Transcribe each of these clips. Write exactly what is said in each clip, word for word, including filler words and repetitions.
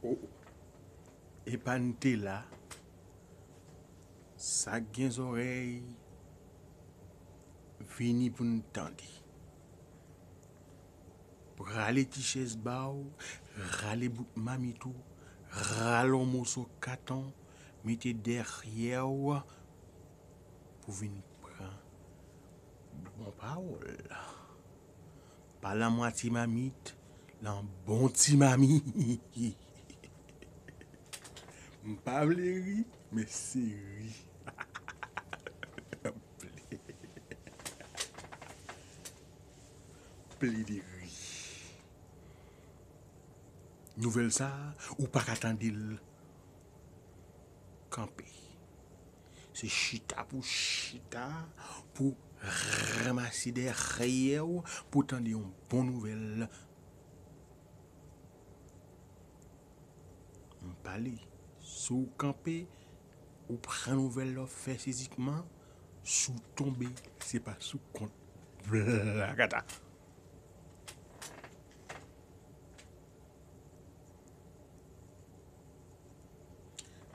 Oh, epa n te la, sa k gen zòrèy, vini pou n tande. Rale ti chèz ba w, rale bout mamit ou, rale yon moso katon, mete dèyè w pou vin pran bon pawòl. Pa lanmwatye mamit, lan bon ti mamit. M pa vle ri, men se ri. Plede ri. Nouvèl sa a, ou pa ka tande l kanpe. Se chita pou chita, pou ranmase dèyè w, pou tande yon bon nouvèl. M pale, si w kanpe, ou pran nouvèl la, w fè sezikman, si w tonbe, se pa sou kont blakata.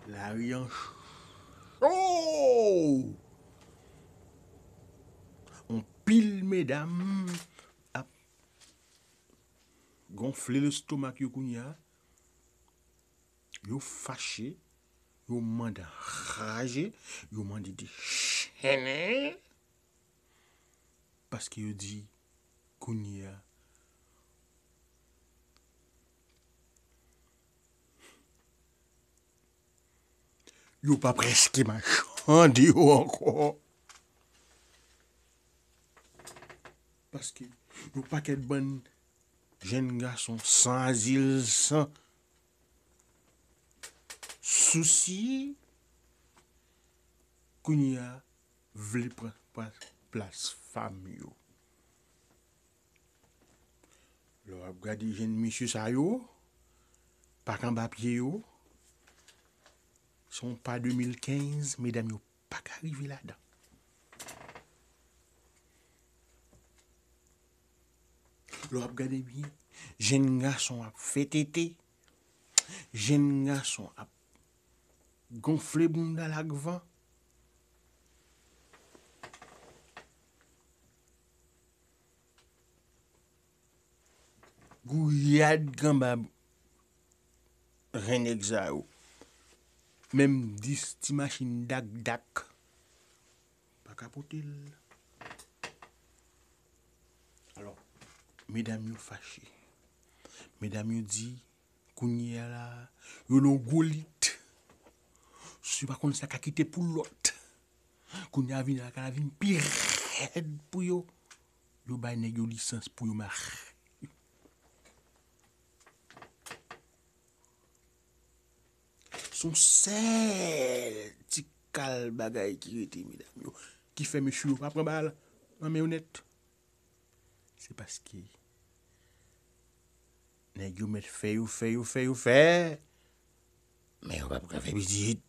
Lari an cho! Yon pil medam ap gonfle lestomak yo kounye a. Yo fache, yo mande anraje, yo mande dechennen. Paske yo di kounye a, yo pa prèske machande yo ankò. Paske yon pakèt bann jèn gason san azil, san sousi, kounye a vle pran, pran plas fanm yo. Lè w ap gade jèn mesye sa yo, pa k anba pye yo, se yon pa de mil kenz, medam yo pa ka rive ladan. Lè w ap gade byen, jèn gason ap fè tete, jèn gason ap gonfle bounda l ak van. Gouyad kanba ren nèg sa yo. Menm dis ti machin dak dak pa ka pote l. Alò, medam yo fache. Medam yo di, kounye a la, yo nan gwo lit. Si yo pa konn sa ka kite pou lòt. Kounye a vin la ka vin pi rèd pou yo. Yo bay nèg yo lisans pou yo mache. Se yon sèl ti kal bagay ki rete, medam yo, ki fè mesye yo pa pran bal nan men yo nèt. Se paske nèg yo mèt fè, yo fè, yo fè, yo fè, men yo pa pran fè pitit.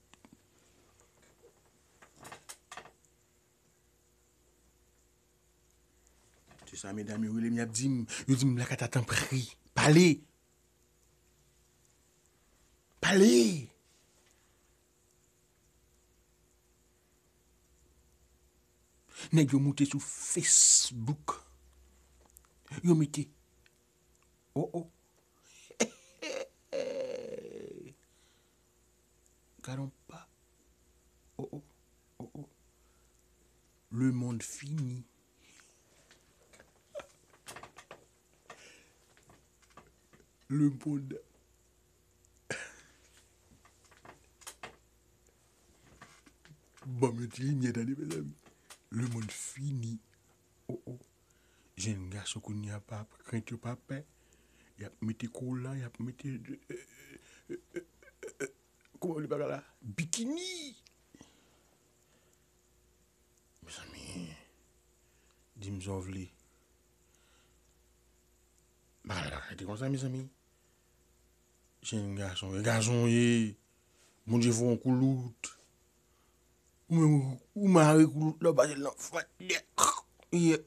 Se sa medam yo rele m, y ap di m, yo di m, Blakata, tanpri, pale! Pale! Nèg yo moute sou Facebook. Yo mete, oh, oh. Gadon pa. Oh, oh. Oh, oh. Le monde fini. Le monde. Ban m yon ti limyè, tande, mezanmi. Le monde fini. Oh, oh. Jèn gason kounye a pa krent, yo pa pè. Y ap mete kola, y ap mete, kòman yo rele bagay la? Bikini. Mezanmi, di m sa w vle. Bagay la pa ka rete konsa, mezanmi. Jèn gason, e gason w ye. Bondye fè w yon koulout. Ou menm, ou mare koulout la, ou pase l nan fwèt. Yeah.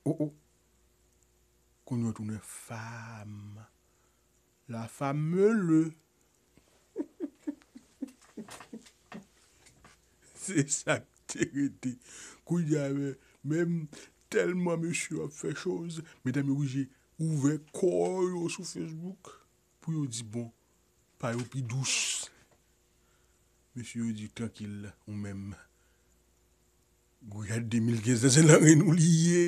Oh, oh. Kounye a w tounen fanm. La femme me le. Se sa k te rete. Kounye a, men, menm tèlman mesye yo ap fè choz, medam yo oblije ouvè kò yo sou Facebook pou yo di, bon, pa yo pi dous. Mesye yo di, trankil, ou menm. Gwoyad de mil kenz la, se nan ren nou li ye.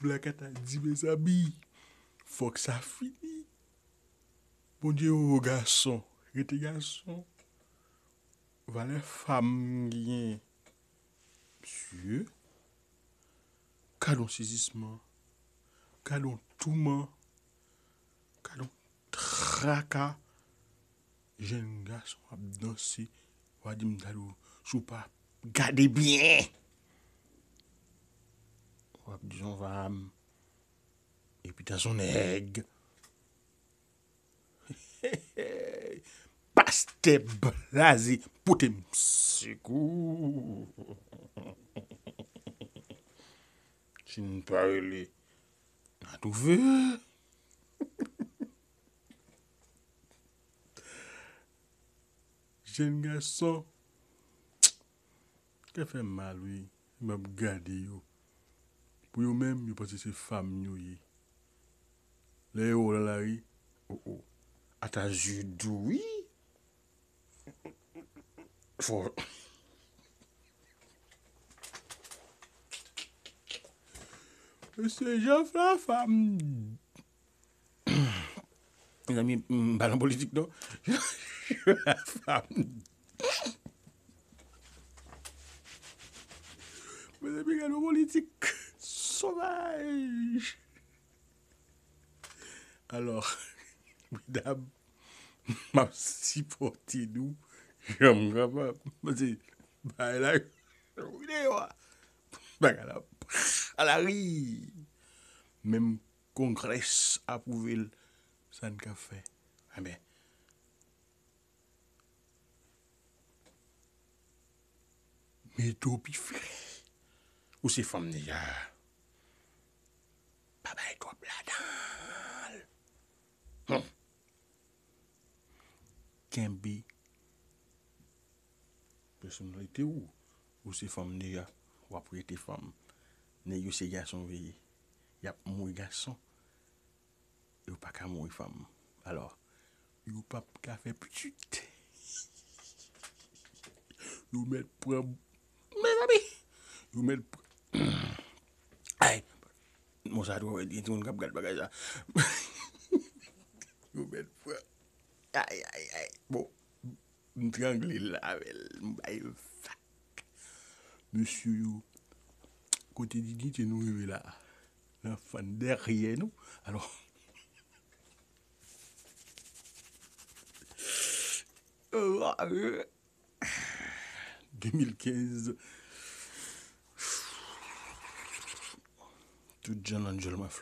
Blakata di, mezanmi, fòk sa fini. Bondye, o gason, rete gason. Valè fanm genyen. Mesye, gad on sezisman, gad on touman, gad on traka. Jèn gason ap danse, w a di m ta di w, si w pa gade byen, w ap di son fanm, epi ta son nèg. Pastè blaze, pote m sekou. Si n pa rele, n a twouve. Jèn gason, kè fè m mal, wi. M ap gade yo. Pou yo menm, yo panse se fanm yo ye. Lè yo wè w nan lari, o, o. Ata zye dou, wi. Fò. Mesye Jeff la, fanm. Mezanmi, m pa nan politik, non. Jeff la, fanm. Mezanmi, gade yon politik sovaj. Alò, medam, m ap sipòte nou jan m kapab. Paske bagay la, videyo a, bagay la, alari. Menm Congress apwouve l, sa n ka fè? Enben, mete w pi fre. Ou se fanm deja. Pa bay twòp ladan l. Hum. Kenbe pèsonalite w. Ou se fanm deja. W ap rete fanm. Nèg yo se gason veye. Y ap mouri gason. Yo pa ka mouri fanm. Alò, yo p ap ka fè pitit. Yo mèt pran, mezanmi, yo mèt pran, ay, bon, sa twò rèd, gen timoun k ap gad bagay sa. Yo mèt pran, ay, ay, ay, bon. M trangle l avè l, m bay vag. Mesye yo, kote dignite nou rive la? Nan fann dèyè nou. Alò, de mil kenz, tout jan nan djòl mwen